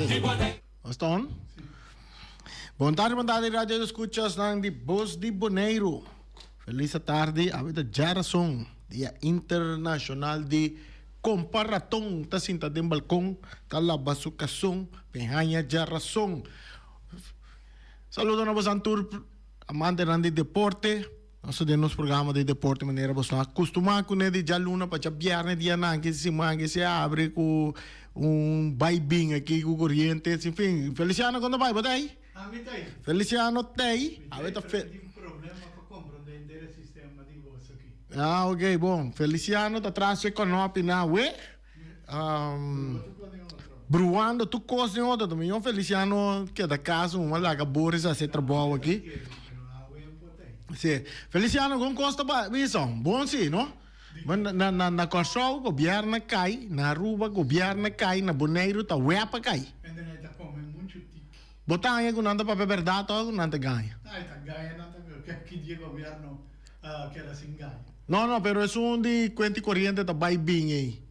Nos ta on? Bon tardi, bon tardi radio escuchasnan di Bos di Boneiru. Feliz tardi, awe ta djarason, dia internacional di Kompa Raton ta sinta den balkon, ta laba su kason, pe haña djarason. Saludo na bosan tur amantenan di deporte. Nos ta den nos programa di deporte manera boso a kustumá kuné di djaluna pa djabièrnè dianan ki siman ki se abri ku un bai bin aki ku koriente sin fin. Feliciano kon ta bai? Bo ta ei? Ami ta ei. Feliciano ta ei. Mi Awe ta ta ei, pero tin problema pa komprondé henter e sistema di boso aki. Ah ok bon. Feliciano ta tras su e kònòpi na awe. Bruando tur kos den otro. Ta mihó Feliciano keda kas un a laga Boris hasi e trabou aki. Si. Feliciano kon kos ta bai bisa? Bon si no? Na na na Kòrsou gobièrnu a kai, na Aruba gobièrnu a kai, na Boneiru ta wèp a kai. Bo ta haña ku nan ta papia bèrdat òf ku nan ta gaña? No no pero esun di kuenta i koriente ta bai bin ei.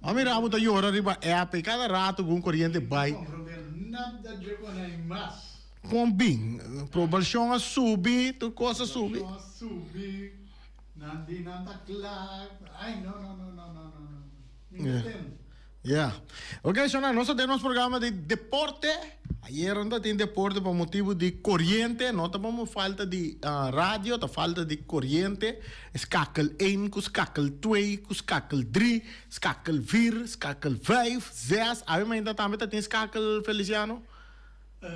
A mira bo ta yora riba app ei kada rato ku un koriente bai. Kon bin? Probalshon a subi, tur kos a subi. Ya. Ok, shona, nos ta den nos programa di deporte. Ayer no ta tin deporte pa motibu di koriente, no ta pa falta di radio, ta falta di koriente. Skakel één ku skakel twee ku skakel drie, skakel vier, skakel vijf, zes. Awe mainta tambe ta tin skakel, Feliciano?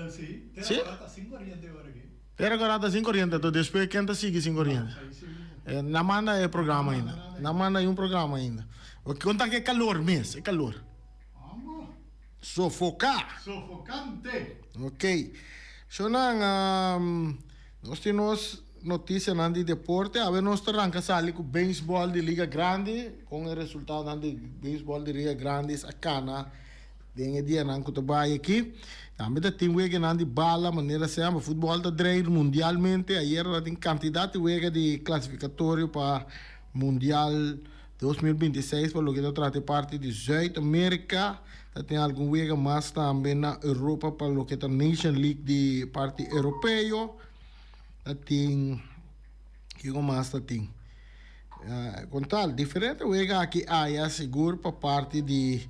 Si, te agora ta sin koriente ora aki. Te agora ta sin koriente, anto despues ken ta sigui sin koriente? Na manda e programa ainda, na manda un programa ainda. Kon ta ke kalor mes, e kalor? Sofoká. Sofokante. Ok. Shownan, nos tin nos notisianan di deporte. Awe nos ta ranka sali ku beisbòl di Liga Grandi, kon e resultadonan di beisbòl di Liga Grandi a kana den e dianan ku ta bai aki. Tambe ta tin weganan di bala manera semper. Futbòl ta drei mundialmente. Ayera ta tin kantidat di wega di klasifikatorio pa Mundial 2026 pa loke ta trata e parti di Zuid Amerika. Ta tin algun wega mas tambe na Europa pa loke ta Nation League di parti Europeo. Ta tin, kiko mas ta tin? Kon tal, diferente wega aki aya sigur pa parti di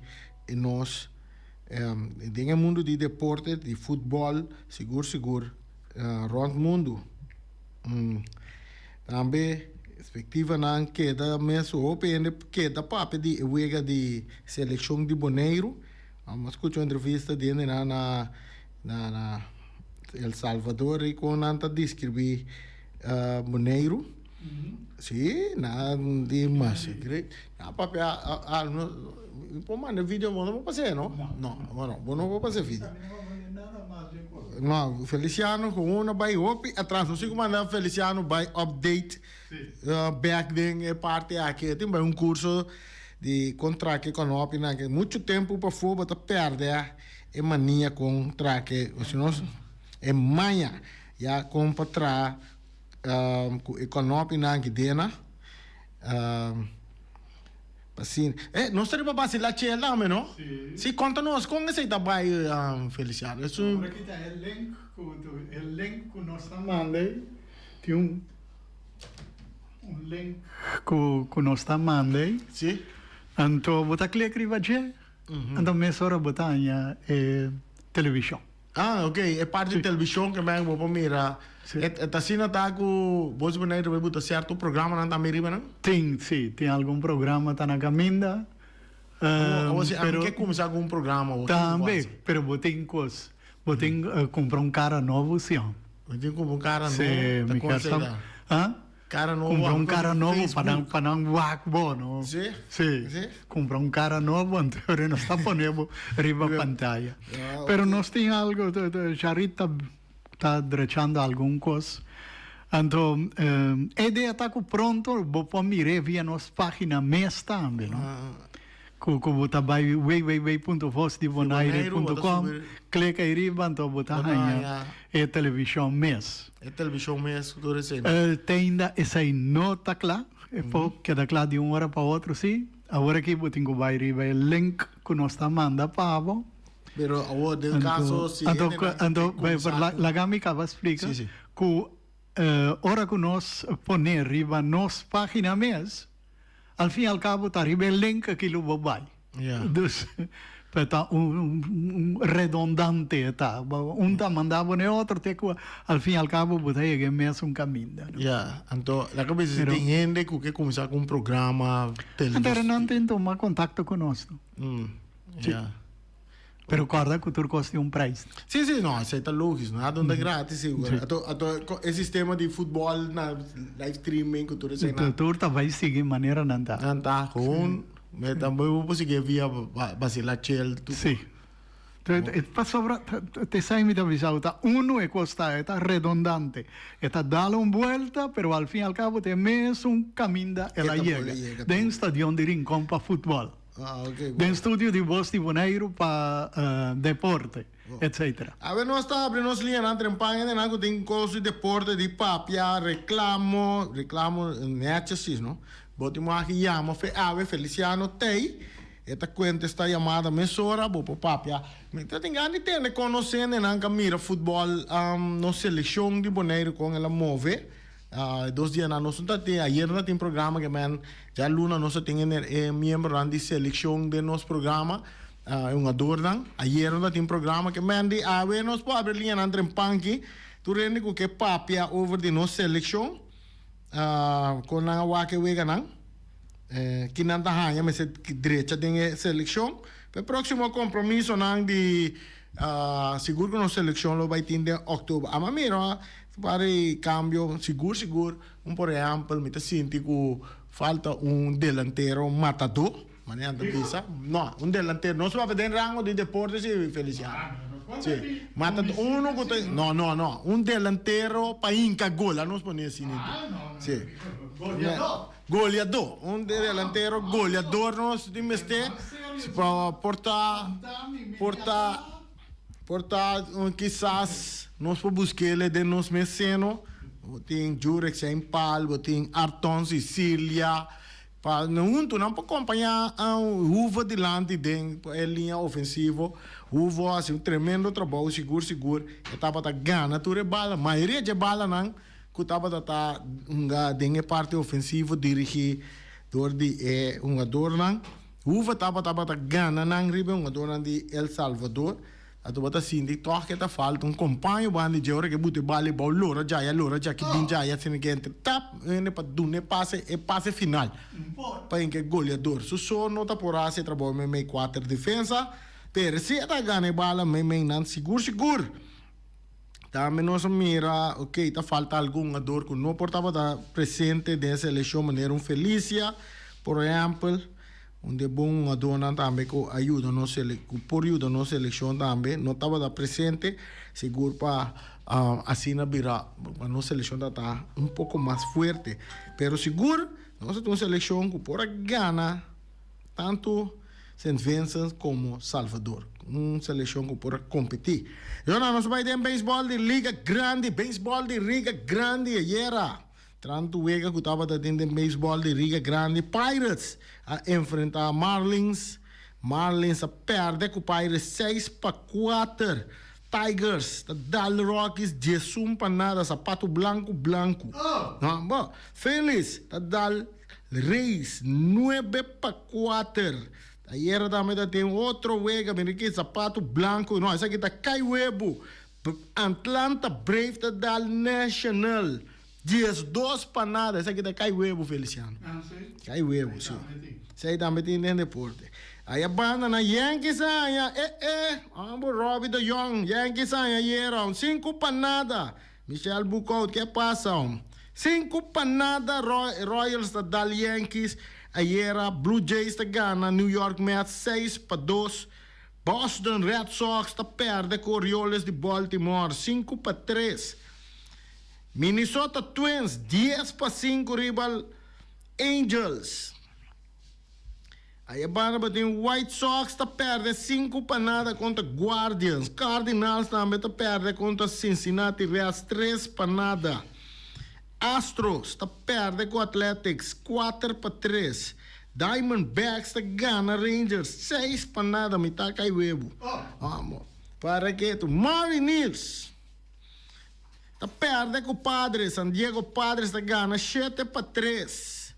nos den e mundu di deporte, di futbòl, sigur sigur rònt mundu. Tambe espektivanan keda mes hopi hende keda papia di e wega di selekshon di Boneiru. Amo a skucha un entrevista di hendenan na na El Salvador i kon nan ta deskribí Boneiru. Sí, nan di mas nan a papia mi por manda video bo no por pas'é no? No, bueno bo no por pas'é video. No, Feliciano gewoon a bai hopi atras. No sé ku manda Feliciano bai update back den e parti aki. E tin bai un curso di kon trake konopi nan ke mucho tempo pafó bo ta pèrdè e mania kon trake o si no e maña ya kon pa traha ku e konopi nan ki dena. Asina. Eh, nos ta riba base la chel tambe, no? Si. Si, konta nos kon esei ta bai, Feliciano. Es un. Ora ki ta e link ku tu, e link ku nos ta manda ei, tin un, un link ku, ku nos ta manda ei. Si. Anto bo ta klik riba dje, anto mesora bo ta haña e televishon. Ah, ok. E parti di televishon ke men bo por mira. Si. E ta asina ta ku Voz di Boneiru ta buta sierto programanan tambe riba nan? Tin, si. Tin algun programa ta na kaminda. Awor si ami ke kuminsá ku un programa awor, kiko bo Tambe, hasi? pero bo tin kos. Bo tin kumpra un kara nobo si. Bo tin kumpra un kara nobo? Si, Ta mi kon kier esei sa. ta? Ah? Cara nobo, Cumpra un cara nobo pa nan Facebook. pa nan wak bo, no? Sí? Sí. Sí? Cumpra un cara nobo, anto ora nos ta pone bo riba pantaya. Ah, Pero ok. nos tin algo, Charit ta ta drechando algun cos. Anto e idea ta cu pronto bo por mir'é via nos pagina mes tambe, no? Ah. Ku ku bo ta bai www.vosdibonaire.com, klek ei riba anto bo ta haña e televishon mes. E televishon mes ku tur esei. Te ainda esei no ta kla, e por keda kla di un ora pa otro si. Awor aki bo tin ku bai riba e link ku nos ta manda pa bo. Pero awor den caso si Anto, anto, laga mi caba splica cu ora cu nos pone riba nos pagina mes, al fin y al cabo ta riba e link aki lo bo bay. Dus ta un redondante e ta. Un ta manda bo na e otro te cu al fin y al cabo bo ta yega e mesun caminda. Ya, anto laga bisa si tin hende cu ke cuminsa cu un programa televis. Anto nan tin tuma contacto cu nos. Ya. Pero corda cu tur cos tin un prijs. Si, si, no, esey ta logisch. Nada no ta gratis sigur. Anto, anto e sistema di futbol na live streaming cu tur esey nan. Tur ta bay sigui manera nan ta. Nan ta, gewoon, me ta bo por sigui via Basila Chel. Si. Pasobra, t'esey mi ta bisa bo, ta uno e cos ta, e ta redondante. E ta dal un buelta, pero al fin y al cabo ta e mesun caminda el a yega den stadion di Rincon pa futbol. Den studio di Bos di Boneiru pa deporte, etc. Awe nos ta habri nos liñanan trempan hendenan ku tin kos di deporte di papia, reklamo, reklamo nètjes si no. Bo tin wak yama fe awe Feliciano tei e ta kuentesta yamada mesora bo por papia. Mi ta tin gana di tende konos hendenan ka mira futbòl nos selekshon di Boneiru kon el a move. E dos dianan nos no ta tin, ayer no ta tin programa ke men djaluna nos a tin e miembronan di selekshon den nos programa, e hungadornan. Ayer no ta tin programa ke men di awe nos por abri liñanan trempanki tur hende ku ke papia over di nos selekshon, kon nan a wak e weganan, kinan ta haña mester drecha den e selekshon. Pa e próksimo kompromisonan di sigur ku nos selekshon lo bai tin den òktober. Ama mira Para e cambio sigur sigur un por ehempel mi ta sinti cu falta un delantero matador manera nan ta bisa no un delantero nos papia den rango di deporte si Feliciano si matador uno cu ta no no no un delantero pa hinca gol a nos pone asina si goleador un delantero goleador nos tin mester pa por ta por ta. Por ta kisas nos por busk'el den nos mes seno. Bo tin Jurek Seinpal, bo tin Arton Sicilia. Pa nan huntu nan por kompañá Huvo dilanti den e liña ofensivo. Huvo a hasi un tremendo trabou sigur sigur. E tabata gana tur e bala. Mayoria dje balanan ku tabata ta hunga den e parti ofensivo dirigí dor di e hungadornan. Huva tabata tabata gana nan riba e hungadornan di El Salvador. A tabata sinti tòg ke ta falta un kompaño banda di dje ora ke buta e bal ebou lora djaya lora dja ki bin djaya asina ke entre tap hende pa duna e pase e pase final pa hinka e goleador. Su so no ta por hasi e trabou meimei kuater defensa pero si e ta gana e bala meimei nan sigur sigur. Tambe nos a mira, ok, ta falta algun hungador ku no por tabata presente den e selekshon manera un Felicia, por ehèmpel, un di e bon hungadornan tambe ku a yuda nos ku por yuda nos selekshon tambe no tabata presente, sigur pa asina bira pa nos selekshon ta ta un poko mas fuerte. Pero sigur nos a tin un selekshon ku por a gana Tantu Sint Vincent komo Salvador. Un selekshon ku por a kompetí. Yona, nos bai den beisbòl di Liga Grandi. Beisbòl di Riga Grandi ayera. Trantu wega ku tabata tin den beisbòl di Riga Grandi. Pirates a enfrentá Marlins. Marlins a pèrdè ku Pirates 6-4. Tigers ta dal Rockies 11-0. Sapatu blanku blanku. Bo, Phillies ta dal. Reis, 9-4. Ayera tambe ta tin otro wega, mira ki zapato blanco, no, esaki ta kai webu. Atlanta Brave ta dal National, 12-0, esaki ta kai webu, Feliciano. Kai webu, si. Esaki tambe tin den deporte. Aya banda na Yankees aña, eh eh, amo Robbie de Jong, Yankees aña ayera, un 5-0. Michel Boekhoudt, ke pasa om? 5-0 Royals ta dal Yankees ayera, Blue Jays ta gana New York Mets 6-2, Boston Red Sox ta perde ku Orioles di Baltimore 5-3, Minnesota Twins 10-5 riba Angels. Aya banda batin White Sox ta perde 5-0 kontra Guardians. Cardinals tambe ta perde kontra Cincinnati Reds 3-0. Astros ta perde ku Athletics 4-3. Diamondbacks ta gana Rangers 6-0. Mi ta kai webu. Vamos. Para ketu. Mariners ta perde ku Padres. San Diego Padres ta gana 7-3.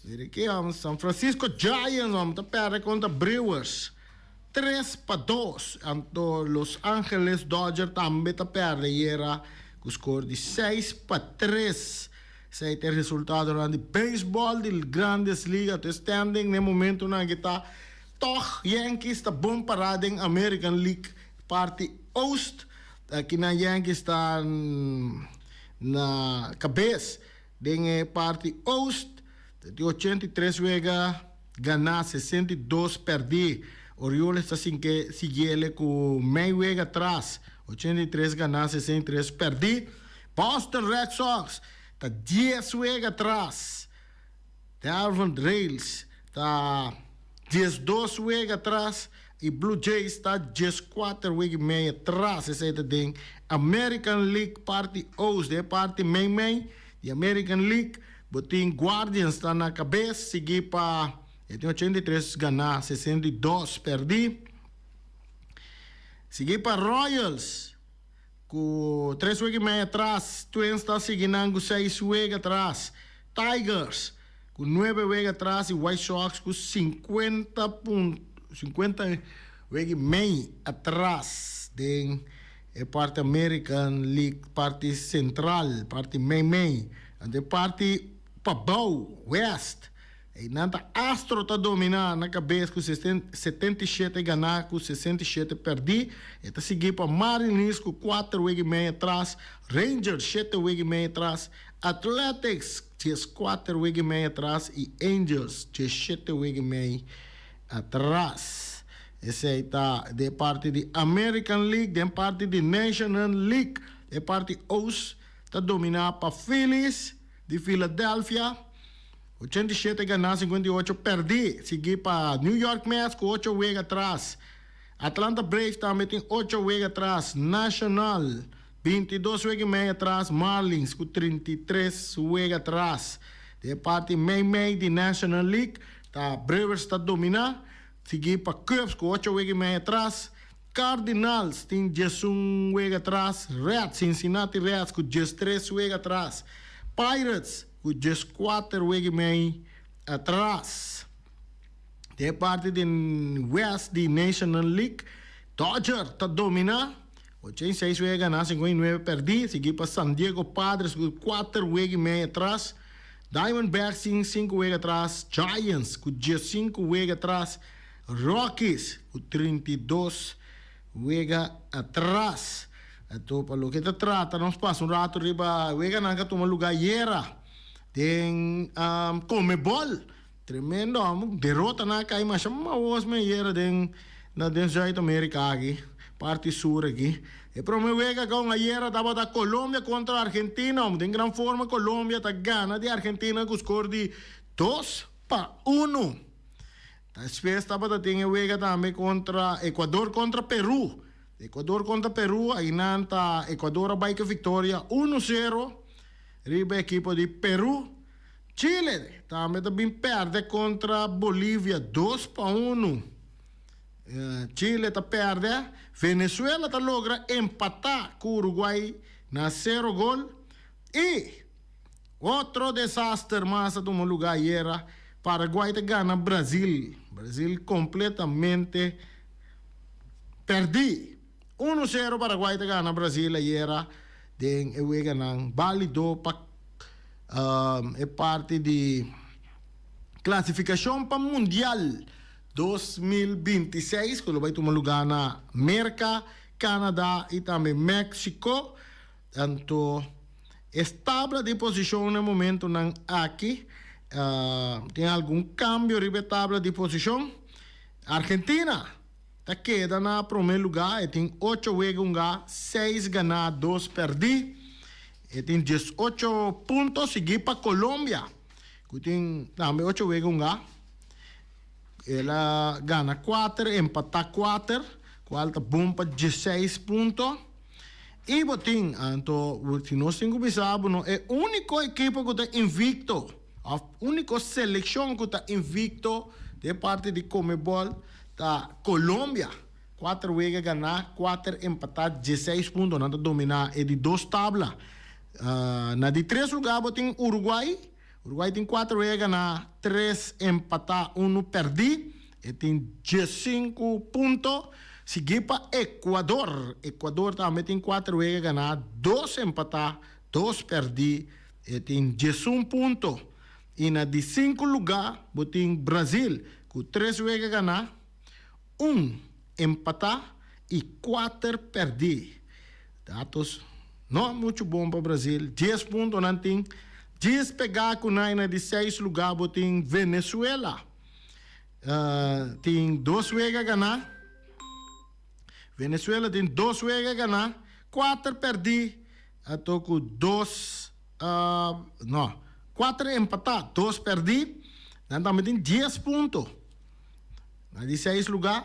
Mira aki, vamos. San Francisco Giants, vamos, ta perde kontra Brewers. 3-2. Anto Los Angeles Dodgers tambe ta perde ayera ku score di 6-3. Esei ta e resultado di beisbòl di Grandes Ligas. E standing na e momento nan ku ta toch Yankees ta bon pará den American League parti Oost. Aki na Yankees ta na kabes den e parti Oost. Di 83 wega ganá, 62 pèrdí. Orioles ta sigui ku mei wega atras. 83 ganá, 63 pèrdí. Boston Red Sox ta 10 wega atras. Devon Rails ta 12 wega atras i Blue Jays ta 14 wega i mei atras. Esei ta den American League parti Oost, e parti mei mei di American League. Bo tin Guardians ta na kabes, sigui pa tin 83 ganá, 62 pèrdí. Sigui pa Royals ku 3 wega i mei atras. Twins ta siguiendo ku 6 wega atras. Tigers ku 9 wega atras i White Sox ku 50 punto, 50 wega i mei atras den e parti American League, parti sentral, parti mei mei. E parti pabou, West. I nan ta Astro ta dominá na kabes ku 77 ganá ku 67 pèrdí. I ta sigui pa Mariners ku 4 wega i mei atras. Rangers 7 wega i mei atras. Athletics 4 wega i mei atras i Angels 7 wega i mei atras. Esei ta di parti di American League, di parti di National League, e parti Oost ta dominá pa Phillies di Philadelphia. 87 ganá, 58 pèrdí. Sigui pa New York Mets ku 8 wega atras. Atlanta Braves tambe tin 8 wega atras. National 22 wega i mei atras. Marlins ku 33 wega atras. Di parti mei mei di National League, ta Brewers ta dominá. Sigui pa Cubs ku 8 wega i mei atras. Cardinals tin 11 wega atras. Reds, Cincinnati Reds ku 13 wega atras. Pirates ku 14 wega i mei atras. Di parti di West di National League, Dodgers ta dominá. 86 wega ganá, 59 pèrdí. Sigui pa San Diego Padres ku 4 wega i mei atras. Diamondbacks tin 5 wega atras. Giants ku 15 wega atras. Rockies ku 32 wega atras. Anto, pa loke ta trata, nos pasa un ratu riba wega nan ku a tuma lugá ayera. Den Conmebol. Tremendo, derota nan a kai masha mahos me ayera den Zuid-Amerika aki, parti sur aki. E promé wega kon ayera tabata Colombia kontra Argentina. Den gran forma Colombia ta gana di Argentina ku score di 2-1. Despues tabata tin e wega tambe kontra Ecuador kontra Peru. Ecuador kontra Peru, einan ta Ecuador a bai ku viktoria 1-0 riba ekipo di Peru. Chile tambe ta bin pèrdè kontra Bolivia 2-1. Chile ta pèrdè. Venezuela ta logra empatá ku Uruguay na 0 gol. I otro desaster mas a tuma lugá ayera. Paraguay ta gana Brasil. Brasil kompletamente pèrdí. 1-0 Paraguay ta gana Brasil ayera den e weganan válido pa e parti di klasifikashon pa Mundial 2026 ku lo bai tuma lugá na Merka, Canada i tambe Mexico. Anto e tabla di posishon na e momentonan aki tin algun kambio riba e tabla di posishon. Argentina ta keda na promé lugá, e tin 8 wega hungá, 6 ganá, 2 pèrdí. E tin 18 punto, sigui pa Colombia, ku tin tambe 8 wega hungá. El a gana 4, empatá 4, kual ta bon pa 16 punto. I bo tin, anto, si nos tin ku bisa bo, no, e úniko ekipo ku ta invikto, òf úniko selekshon ku ta invikto den parti di Conmebol ta Colombia. Kuater wega ganá, kuater empatá, dieseis punto. Nan ta dominá e di dos tabla. Na di tres lugá bo tin Uruguay. Uruguay tin kuater wega ganá, tres empatá, unu pèrdí. E tin diesinku punto. Siguí pa Ecuador. Ecuador tambe tin kuater wega ganá, dos empatá, dos pèrdí. E tin diesun punto. I na di sinku lugá bo tin Brazil ku tres wega ganá, un empatá i kuater pèrdí. Datos no muchu bon pa Brazil. Dies punto nan tin. Dies pegá ku nan i na di seis lugá bo tin Venezuela. Tin dos wega ganá. Venezuela tin dos wega ganá, kuater pèrdí, ato ku dos No, kuater empatá, dos pèrdí. Nan tambe tin dies punto. Na di seis lugá,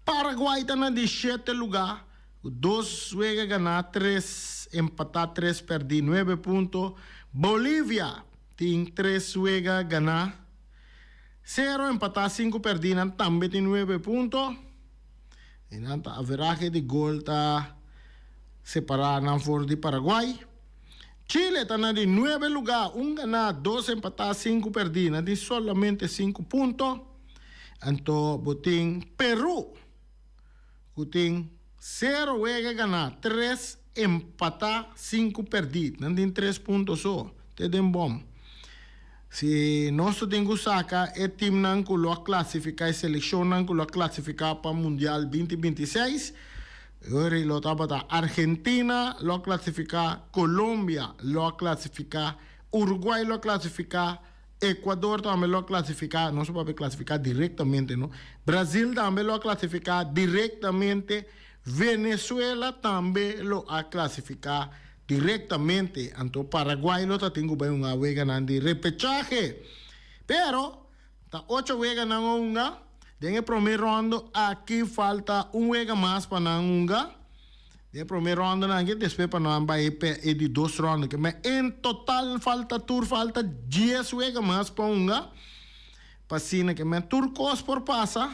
Paraguay ta na di shete lugá ku dos wega ganá, tres empatá, tres pèrdí, nuebe punto. Bolivia tin tres wega ganá, sero empatá, sinku pèrdí, nan tambe tin nuebe punto. I nan ta averahe di gol ta separá nan for di Paraguay. Chile ta na di nuebe lugá, un ganá, dos empatá, sinku pèrdí. Nan tin solamente sinku punto. Anto bo tin Perú ku tin sero wega ganá, tres empatá, sinku pèrdí. Nan tin tres punto so. Te den bòm. Si nos ta tin ku saka e timnan ku lo a klasifiká, e selekshonnan ku lo a klasifiká pa Mundial 2026, Ori lo tabata Argentina lo a klasifiká, Colombia lo a klasifiká, Uruguay lo a klasifiká, Ecuador tambe lo a klasifiká, nos a papia klasifiká direktamente no, Brazil tambe lo a klasifiká direktamente, Venezuela tambe lo a klasifiká direktamente, anto Paraguay lo ta tin ku bai hunga weganan di repechahe. Pero Ta ocho weganan a hunga. Den e prome rondo aki falta un wega mas pa nan hunga. Den e prome rondonan aki despues pa nan bai pa e di dos rondo. Ke men en total falta tur falta dies wega mas pa hunga. Pa asina ke men tur kos por pasa.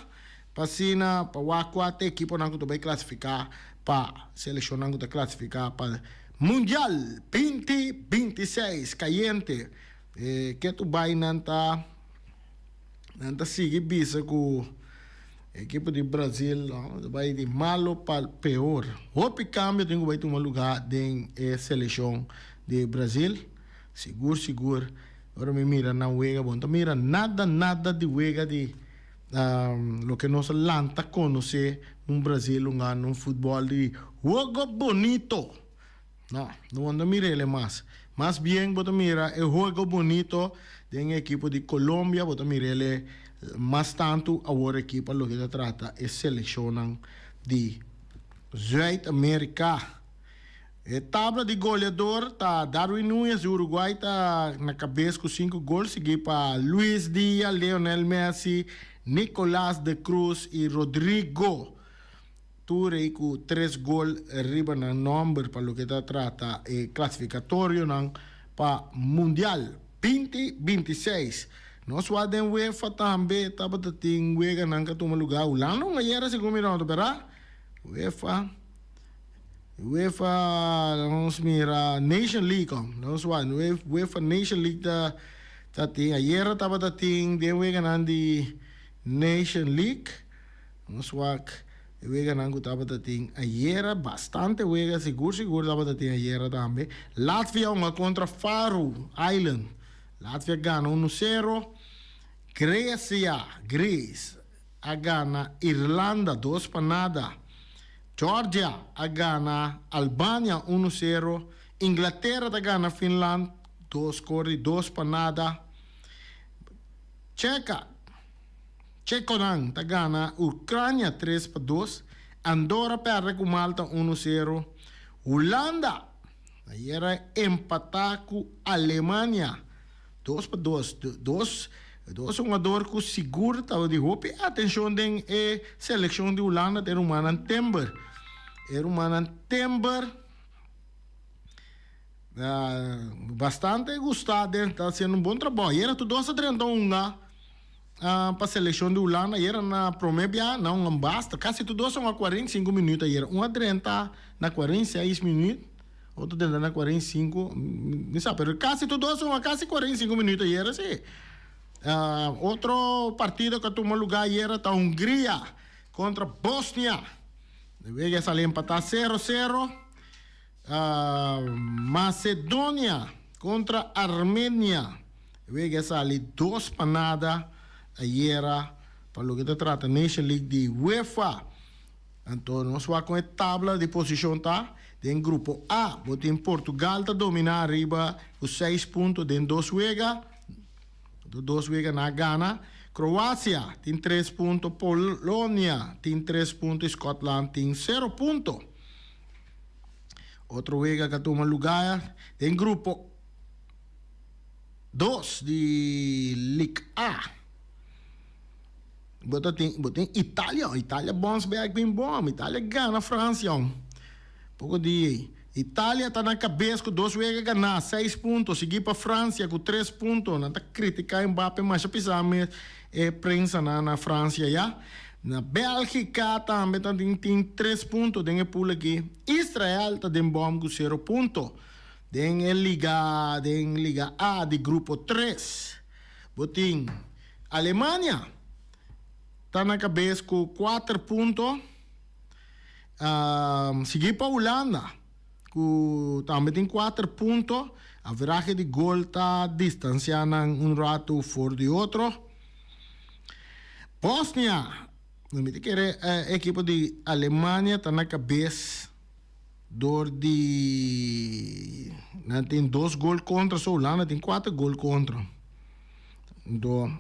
Pa asina pa wak kua ta ekiponan ku ta bai klasifiká pa selekshonnan ku ta klasifiká pa Mundial 2026 kayente. E ketu bai nan ta nan ta sigui bisa ku ekipo di Brazil ta bai di malo pa peor. Hopi kambio tin ku bai tuma lugá den e selekshon di Brazil. Sigur sigur ora mi mira nan wega bo no ta mira nada nada di wega di loke nos a lanta konosé un Brazil hungando un futbòl di hogo bonito. No, no bo no ta mira el mas. Mas bien bo ta mira e huego bonito den e ekipo di Colombia, bo ta mira el mas tantu awor aki pa loke ta trata e selekshonnan di Zuid Amerika. E tabla di goleador ta Darwin Núñez di Uruguay ta na kabes ku sinku gol, sigui pa Luis Díaz, Lionel Messi, Nicolás de Cruz i Rodrigo. Tur ei ku tres gol riba nan nòmber pa loke ta trata e klasifikatorionan pa Mundial 2026. Nos wak den UEFA tambe tabata tin weganan ku a tuma lugá. Hulanda un ayera segun mi nòta, bèrdat? UEFA, UEFA nos mira Nation League, nos wak UEFA Nation League ta ta tin ayera tabata tin den weganan di Nation League. Nos wak e weganan ku tabata tin ayera, bastante wega sigur sigur tabata tin ayera tambe. Latvia hunga kontra Faroe Island, Latvia gana unu sero. Grecia, Greece, a gana Irlanda dos pa nada. Georgia a gana Albania unu sero. Inglatera ta gana Finland dos kor di dos pa nada. Cheka. Chekonan ta gana Ucrania tres pa dos, Andorra perde ku Malta uno sero, Hulanda ayer a empata ku Alemania dos pa dos, dos dos hungador ku sigur tabata di hopi atencion den e seleccion di Hulanda ta e rumannan Timber, e rumannan Timber bastante gusta den ta haciendo un bon trabao, ayer tur dos a drenta hunga. Pa selekshon di Hulanda ayera na prome bia na un basta kasi tur dos a hunga 45 minuut ayera. Un a drenta na 46 minuut, otro drenta na 45, mi sa pero kasi tur dos a hunga kasi 45 minuut ayera si. Otro partido ku a tuma luga ayera ta Hungria kontra Bosnia. E wega a sali empatá sero sero. Macedonia kontra Armenia. E wega a sali 2-0 ayera pa loke ta trata Nation League di UEFA. Anto nos wak kon e tabla di posishon ta. Den grupo A bo tin Portugal ta dominá ariba ku seis punto den dos wega. Dos wega nan a gana. Kroasia tin tres punto, Polonia tin tres punto i Scotland tin sero punto. Otro wega ku a tuma lugá den grupo dos di Lig A. Bo ta tin bo tin Italia, Italia bons bek bin bon, Italia gana Francia un poko di ei. Italia ta na kabes ku dos wega ganá, seis punto, sigui pa Francia ku tres punto. Nan ta kritiká Mbappe masha pisá mes e prensanan na Francia ya. Na Bèlgika tambe ta tin tin tres punto den e pool aki. Israel ta den bòm ku sero punto. Den e liga den liga A di grupo tres bo tin Alemania ta na kabes ku kuater punto, sigui pa Hulanda ku tambe tin kuater punto. Averahe di gol ta distansiá nan un ratu for di otro. Bosnia, mi ta kere e ekipo di Alemania ta na kabes dor di nan tin dos gol kontra so Hulanda tin kuater gol kontra. Anto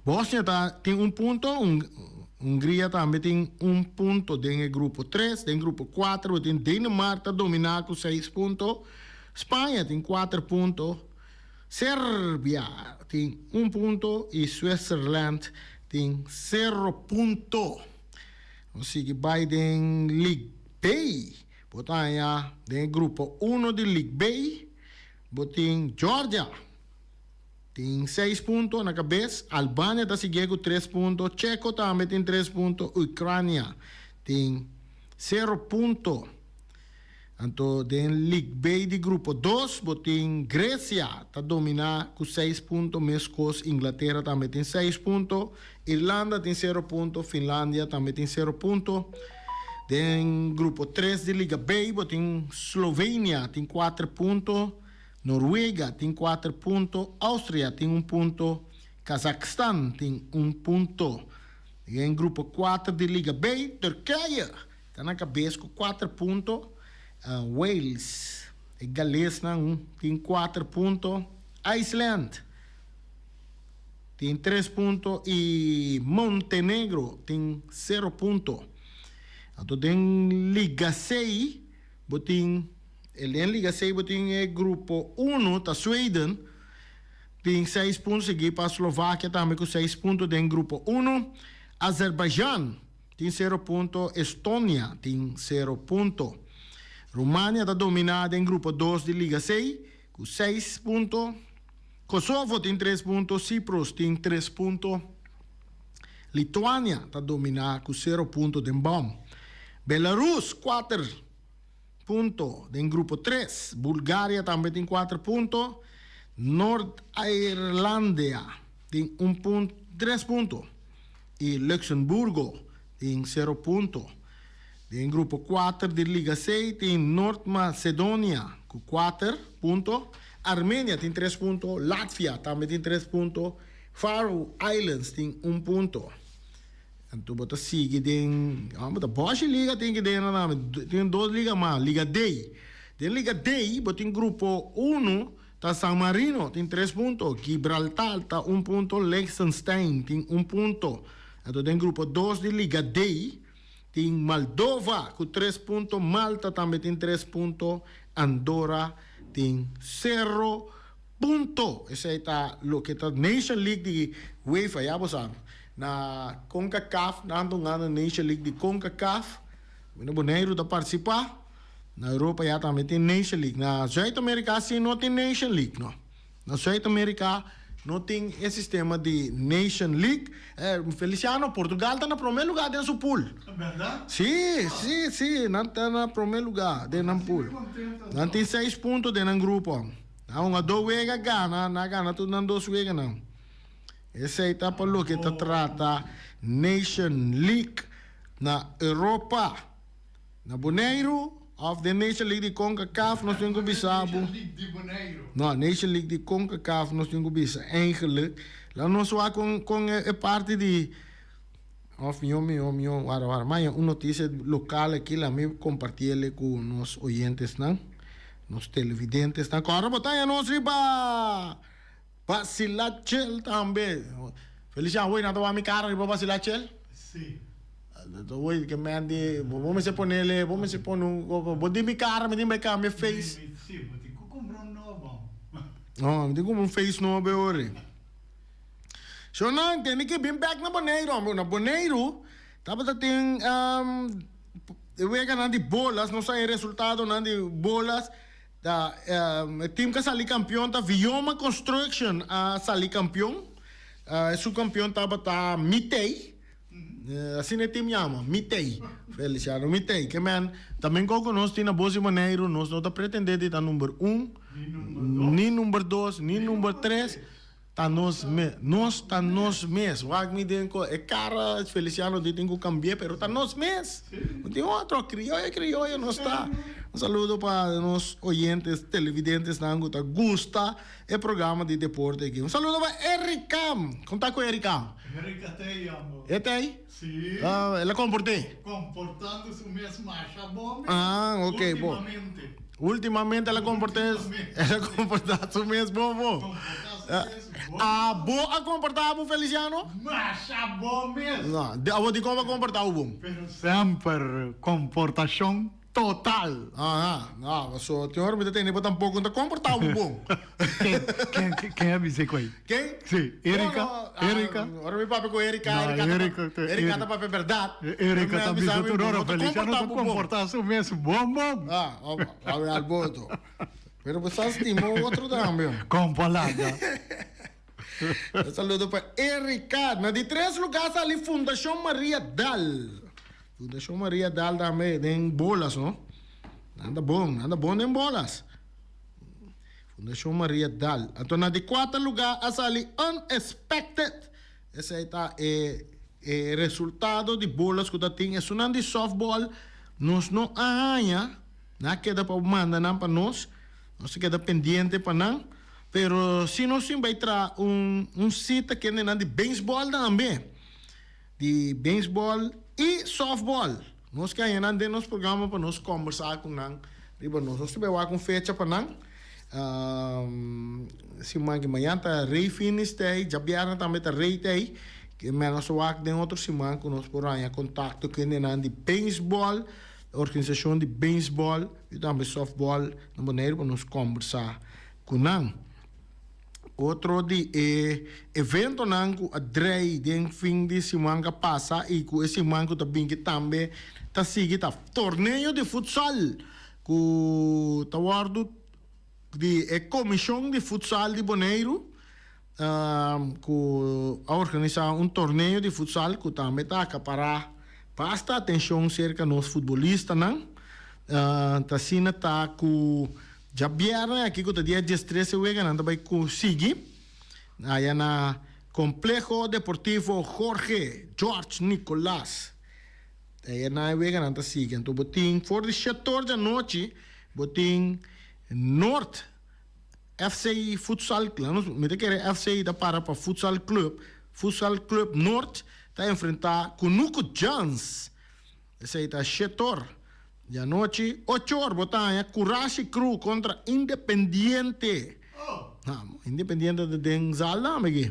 Bosnia ta tin un punto, Hungria tambe tin un punto den e grupo tres, den grupo kuater bo tin Denemark ta domina ku seis punto, Spaña tin kuater punto, Serbia tin un punto y Switzerland tin sero punto. Nos sigui bay den League B. Bo ta haña den e grupo uno di League B bo tin Georgia tin seis punto na cabes, Albania ta siguié cu tres punto, Checo tambe tin tres punto, Ucrania tin sero punto. Anto den League B di grupo dos bo tin Grecia ta domina cu seis punto mescos Inglatera tambe tin seis punto, Irlanda tin sero punto, Finlandia tambe tin sero punto. Den grupo tres di Liga B bo tin Slovenia tin cuater punto, Noruega tin cuater punto, Austria tin un punto, Kazakhstan tin un punto. Den grupo cuater di Liga B Turkije Ta na kabes ku kuater punto. Wales, e galesnan tin kuater punto. Iceland tin tres punto i Montenegro tin sero punto. Anto den Liga C bo tin, den Liga C bo tin e grupo uno ta Sweden tin seis punto sigui pa Slovakia tambe ku seis punto den grupo uno. Azerbaijan Tin sero punto Estonia tin sero punto. Rumania ta dominá den grupo dos di Liga C ku seis punto. Kosovo tin tres punto, Cyprus tin tres punto. Lituania ta dominá ku sero punto den bòm. Belarus kuater punto den grupo tres. Bulgaria tambe tin kuater punto. Nort Irlandia tin un punto tres punto. I Luxemburgo tin sero punto. Den grupo kuater di Liga C tin Nort Macedonia ku kuater punto, Armenia tin tres punto, Latvia tambe tin tres punto, Faroe Islands tin un punto. Anto bo ta sigui den, bo ta boshi liga tin ki den nan, tin dos liga mas, Liga D. Den Liga D bo tin grupo unu Ta San Marino tin tres punto, Gibraltar ta un punto, Liechtenstein tin un punto. Anto den grupo dos di Liga D tin Moldova ku tres punto, Malta tambe tin tres punto, Andorra tin sero punto. Esei ta loke ta Nation League di UEFA, ya bo sa. Na Concacaf nan ta hungando Nation League di Concacaf. Bueno, Boneiru ta partisipá. Na Europa ya tambe tin Nation League. Na Zuid Amerika si no tin Nation League no. Na Zuid Amerika No tin e sistema di Nation League. Feliciano, Portugal ta na prome lugar den su pool. Berdad? Sí, sí, sí, nan ta na prome lugar den nan pool. Nan tin seis punto den nan grupo. Nan hunga dos wega gana, nan a gana tur nan dos weganan. Esei ta pa loke ta trata Nation League na Europa. Na Boneiru of den Nation League di Concacaf nos tin ku bisa bo. Nation League di Boneiru. No, Nation League di Concacaf nos tin ku bisa eigenlijk. Laat nos wak kon kon e parti di of mihó mihó mihó wara wara maña un notisia lokal aki laat mi kompartiele ku nos oyentesnan, nos televidentesnan. Kòrda bo ta haña nos riba Basilachel tambe. Felician, hoy nan ta wak mi kara riba Basilachel? Si. Hoy ke men di, bo mester ponele, bo mester pone un, bo di mi kara, mi tin bai kambia face. Si, bo tin ku kumpra un nobo. No, mi tin kumpra un face nobo e ora. Shownan, tene ke bin bek na Boneiru, hombre. Na Boneiru tabata tin e weganan di bolas, nos sa e resultadonan di bolas. Ta e team ku a sali kampion ta Vioma Construction a sali kampion. E subkampion tabata Mitei. Asina e team yama, Mitei. Feliciano Mitei. Ke men, tambe koko nos tin na Bos di Boneiru, nos no ta pretende di ta number un, ni number dos, ni number tres. Ta nos mes. Nos ta nos mes. Wak mi den ko e kara Feliciano di tin ku kambi'é pero ta nos mes. No tin otro. Krioyo krioyo nos ta. Un saludo pa nos oyentes, televidentesnan ku ta gusta e programa di deporte aki. Un saludo pa Erika. Kon ta ku Erika? Erika ta ei amor. E ta ei? Si. El a komport'é? Komportando su mes masha bon mes. Ah, ok, bon. Ultimamente. Ultimamente el a komport'é, el a komportá su mes bon bon. Komportá su mes bon. Abo a komportá bo, Feliciano? Masha bon mes. No, abo di kon bo a komportá bo bon? Pero semper komportashon total. Aha, no, paso tin ora mi ta tende bo tampoko no ta komportá bo bon. Ken, ken, ken a bisa ku ei? Ken? Si, Erika, No, no, Erika. Ora mi papia ku Erika, No, Erika ta Erika papia, ta, Erika ta papia bèrdat. Erika ta bisa tur ora, Feliciano ta komportá su mes bon bon. Ah, awe alboto. Pero bo sa stima otro tambe. Kon palabra. Un saludo pa Erika. Na di tres lugá sali Fundashon Maria Dal. Fundashon Maria Dal tambe den bolas, no? Nan ta bon, nan ta bon den bolas. Fundashon Maria Dal. Anto na di kuater lugá a sali Unexpected. Esei ta e e resultado di bolas ku ta tin. Esunnan di softball nos no a haña. Nan a keda pa manda nan pa nos. Nos a keda pendiente pa nan. Pero si nos tin bai traha un un sita kendenan di beisbòl tambe. Di beisbòl i sòftbòl. Nos ke haña nan den nos programa pa nos kòmbersá ku nan riba nos. Nos ta bai wak un fecha pa nan. Siman ki mañan ta Rey Finis ta ei, djabièrnè tambe ta Rey ta ei. Ke men nos ta wak den otro siman ku nos por haña kontakto kendenan di beisbòl, organisashon di beisbòl i tambe sòftbòl na Boneiru pa nos kòmbersá ku nan. Otro di e eventonan ku a drei den fin di siman ku a pasa i ku e siman ku ta bin ki tambe ta sigui ta torneo di futsal ku ta wòrdu di e komishon di futsal di Boneiru ku a organisá un torneo di futsal ku tambe ta akapará basta atenshon serka nos futbolistanan. Ta asina ta ku Djabièrnè aki ku ta dia diestres e weganan ta bai ku sigui aya na Complejo Deportivo Jorge George Nicolaas. Aya na e weganan ta sigui. Anto bo tin for di shetor di anochi bo tin Noord FC Futsal Club. Mi ta kere FC ta para pa Futsal Club. Futsal Club Noord ta enfrenta Kunuku Jans. Esei ta shetor di anochi. Ochor bo ta haña Kurashi Crew kontra Independiente. Independiente ta den zal tambe aki.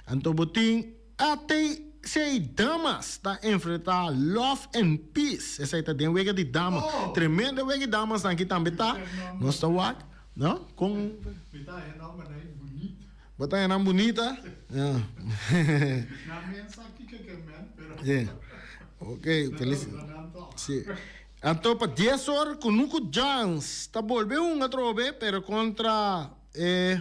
Anto bo tin ATC Damas ta enfrentá Love and Peace. Esei ta den wega di damas. Tremendo wega di damas nan aki tambe ta. Nos ta wak, no? Kon. Mi ta haña nombernan ei bunita. Bo ta haña nan bunita? Nan men sa kiko ke men, pero. Ok, feliz. Sí. Anto pa 10 or Kunuku Jans ta bolbe hunga atrobe, pero kontra e.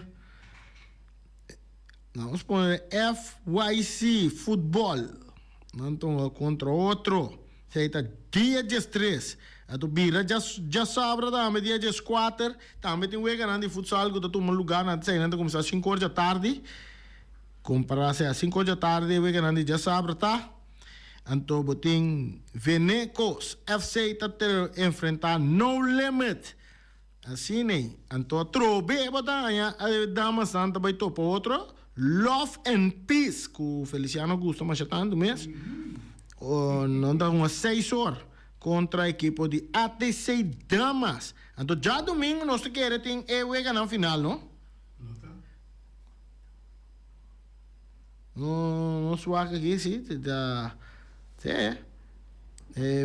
Nos pone FYC Futbol. Nan ta hunga kontra otro. Esei ta dia diestres. Anto bira djasabra tambe dia dieskuater. Tambe tin weganan di futsal ku ta tuma lugá. Nan esei nan ta kuminsá sinku or djatardi. Kompará sea sinku or djatardi e weganan di djasabra ta. Anto bo tin Venecos FC ta enfrentá No Limit. Asina, anto atrobe bo ta haña e damasnan ta bai topa otro, Love and Peace, ku Feliciano gusta masha tantu mes. Nan ta hunga seis or kontra ekipo di ATC Damas. Anto djadumingu nos ta kere tin e weganan final, no? Nos wak aki si ta si e e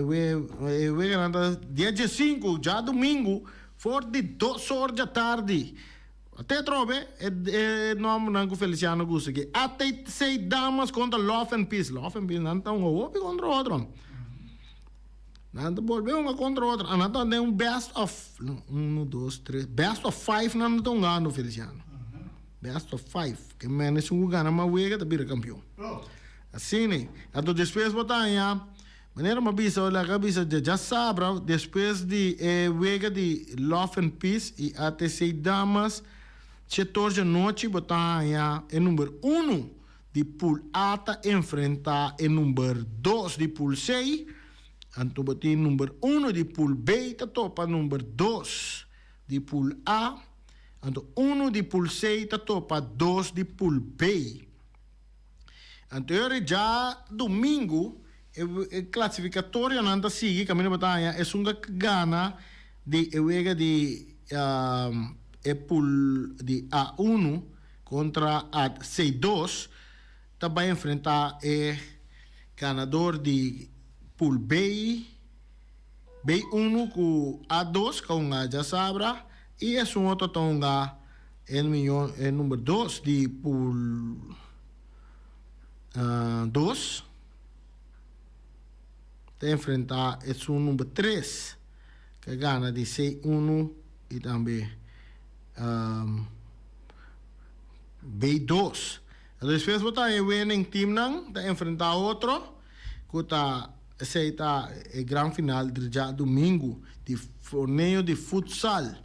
weganan ta dia diesinku djadumingu for di dos or djatardi te atrobe e e nombernan ku Feliciano gusta aki ATC Damas kontra Love and Peace Love and Peace nan ta hunga hopi kontra otro nan ta bolbe hunga kontra otro nan ta den un best of uno dos tres best of five nan ta hungando Feliciano. Best of five. Ke men esun ku gana mas wega ta bira kampion. Asina. Anto despues bo ta haña, manera mi a bisa, laga a bisa dja djasabra despues di e wega di Love and Peace i ATC Damas, shetor djanochi bo ta haña e number uno di pool A ta enfrenta e number dos di pool C. Anto bo tin number uno di pool B ta topa number dos di pool A. Anto unu di pool C ta topa dos di pool B. Anto e ora djadumingu e klasificatorionan ta sigui kaminda bo ta haña esun ka gana di e wega di e pool di A unu kontra A C dos ta bai enfrenta e ganador di pool B. Bay unu ku A dos ka hunga djasabra i esun otro ta hunga e miyon e number dos di pool dos ta enfrenta esun number tres ka gana di C unu i tambe B dos. Despues bo ta e winning teamnan ta enfrenta otro ku ta Esei ta e gran final di djadumingu di torneo di futsal.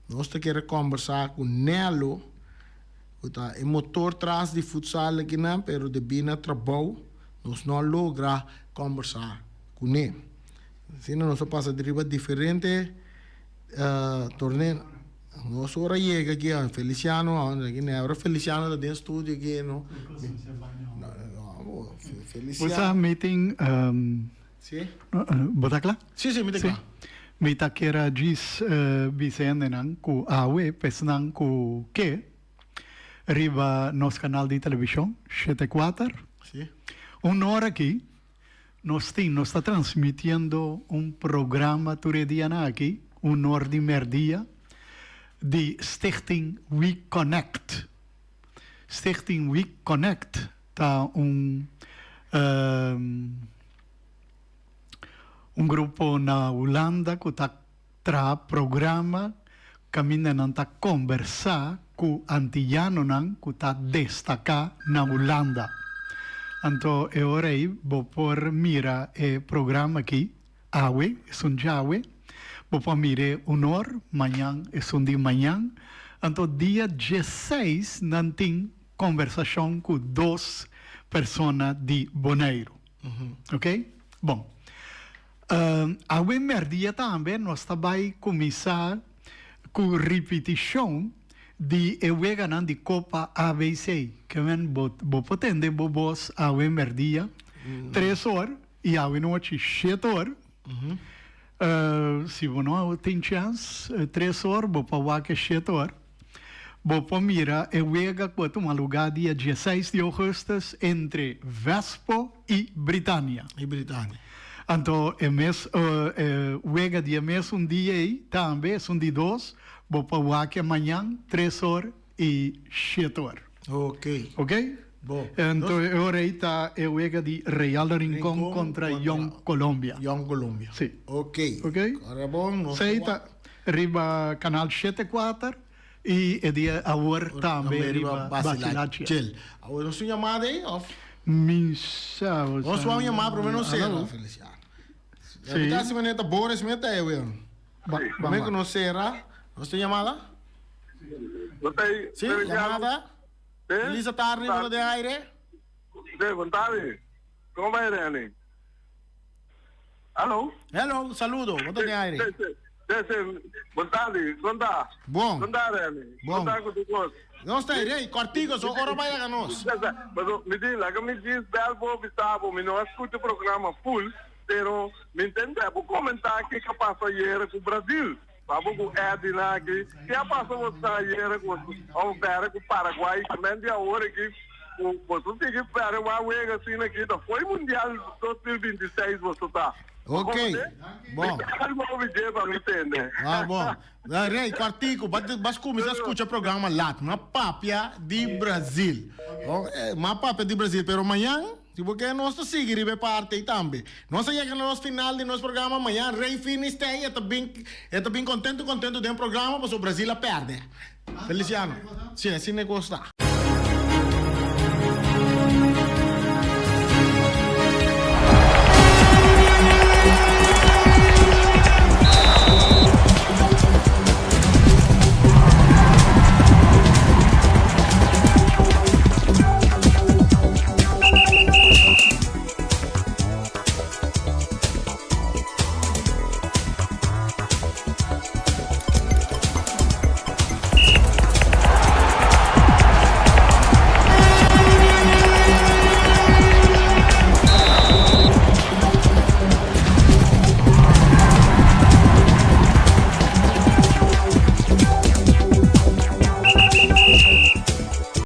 Nos ta kere kombersá ku Nello, ku ta e motor tras di futsal akinan, pero debí na trabou nos no a logra kombersá kuné. Asina nos a pasa di riba diferente torneo. Nos ora yega aki, Feliciano, ora Feliciano ta den studio aki, no. Bo sa mi tin Bo ta kla? Si, si, mi ta kla. Mi ta kera djis bisa hendenan ku awe pesnan ku ke riba nos kanal di televishon shete kuater. Un ora aki nos tin, nos ta transmitiendo un programa tur e dianan aki, un or di merdia, di Stichting We Connect. Stichting We Connect ta un un grupo na Hulanda ku ta traha programa kaminda nan ta kombersá ku antiyanonan ku ta destaká na Hulanda. Anto e ora ei bo por mira e programa aki awe, esun djawe, bo por mir'é un or, mañan esun di mañan. Anto dia diesseis nan tin Conversacion cu dos persona di Boneiru. Ok? Bon. Awe merdia tambe nos ta bay cuminsa cu ripiticion di e weganan di Copa ABC. Ke men bo bo por tende bo bos awe merdia tres or y awe nochi shete or. Si bo no tin chance tres or bo por wak e shete or. Bo por mira e wega ku a tuma lugá dia dieseis di ougùstùs entre Vespo i Britania. I Britania. Anto e mes e wega di e mesun dia ei tambe, esun di dos, bo por wak e mañan tres or i shete or. Ok. Ok? Bo. Anto e ora ei ta e wega di Real Rincon Rincon kontra kontra Jong Colombia. Jong Colombia. Si. Ok. Ok? Ora bon, nos Sei ta ta wak. Riba kanal shete kuater. I e dia awor tambe riba Basila Chill. Awor nos tin un yamada ei of? Mi sa bo sa. Nos wou un yamada prome nos sera, Feliciano. Si. Mi ta hasi manera ta Boris mi ta ei weon. Prome ku nos sera, nos tin yamada? Si, yamada. Feliz tardi, bo ta den aire. Si, bon tardi. Kon bai Rene? Hallo. Hello, saludo. Bo ta den aire. Sí, sí. Sí, sí. Bon tardi. Kon ta? Bon. Kon ta, Rene? Bon. Kon ta ku tur kos? Nos ta rei, kòrtiku, so ora bai laga nos. Paso, mi di, laga mi djis bèl bo bisa bo, mi no a skucha e programa full, pero mi ntendé bo komentá kiko a pasa ayera ku Brazil. Babo ku Eddy nan aki, ke a pasa bo sa ayera ku òf bèra ku Paraguay, men di awor aki ku boso sigui bèra wak wega asina aki ta fo'i mundial 2026 boso ta. Ok, bon. Algo hopi dje pa mi tende. Ah, bon. Rey, kòrtiku, bas kuminsá skucha programa lat. M'a papia di Brazil. M'a papia di Brazil, pero mañan. Si bo ke nos ta sigui riba e parti ei tambe. Nos a yega na nos final di nos programa mañan Rey Finis ta ei e ta bin e ta bin contento contento den programa pasobra Brasil a perde. Feliciano. Si asina e cos ta.